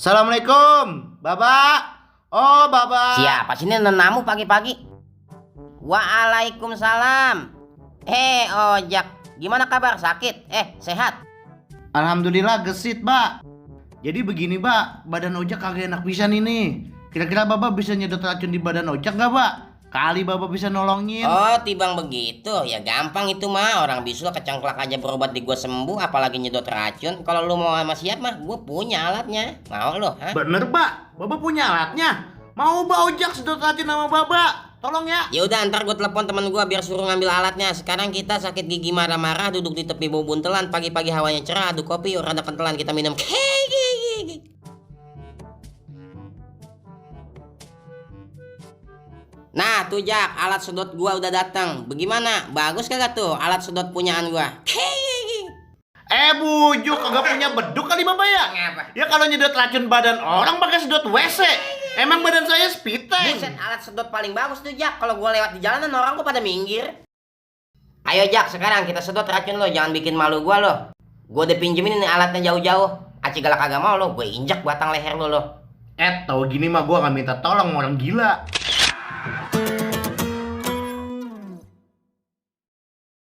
Assalamualaikum, Bapak. Oh, Bapak. Siapa sih ini nenamu pagi-pagi? Waalaikumsalam. Ojak, gimana kabar? Sakit? Sehat? Alhamdulillah gesit, Pak. Jadi begini, Pak, badan Ojak kagak enak pisan ini. Kira-kira Bapak bisa nyedot racun di badan Ojak gak, Pak? Kali Bapak bisa nolongin. Oh, tibang begitu. Ya gampang itu mah. Orang bisul kecengklak aja berobat di gua sembuh, apalagi nyedot racun. Kalau lu mau sama siap mah, gua punya alatnya. Mau lo? Bener, Pak. Bapak punya alatnya. Mau Pak Ojak sedot racun sama Bapak? Tolong ya. Ya udah, ntar gue telepon teman gue biar suruh ngambil alatnya. Sekarang kita sakit gigi marah-marah, duduk di tepi bau buntelan, pagi-pagi hawanya cerah, aduk kopi, yuk rada kentelan kita minum. Nah tuh Jak, alat sedot gua udah datang. Bagaimana? Bagus kagak tuh alat sedot punyaan gua? Bujuk, kagak punya beduk kali Bapak ya? Ngapa? Ya kalau nyedot racun badan orang pakai sedot WC. Emang badan saya spiteng. Buset, alat sedot paling bagus tuh Jak. Kalau gua lewat di jalanan orang gua pada minggir. Ayo Jak, sekarang kita sedot racun lo, jangan bikin malu gua lo. Gua udah pinjemin ini alatnya jauh-jauh. Aci galak kagak mau lo, gue injak batang leher lo. Tahu gini mah gua gak minta tolong orang gila.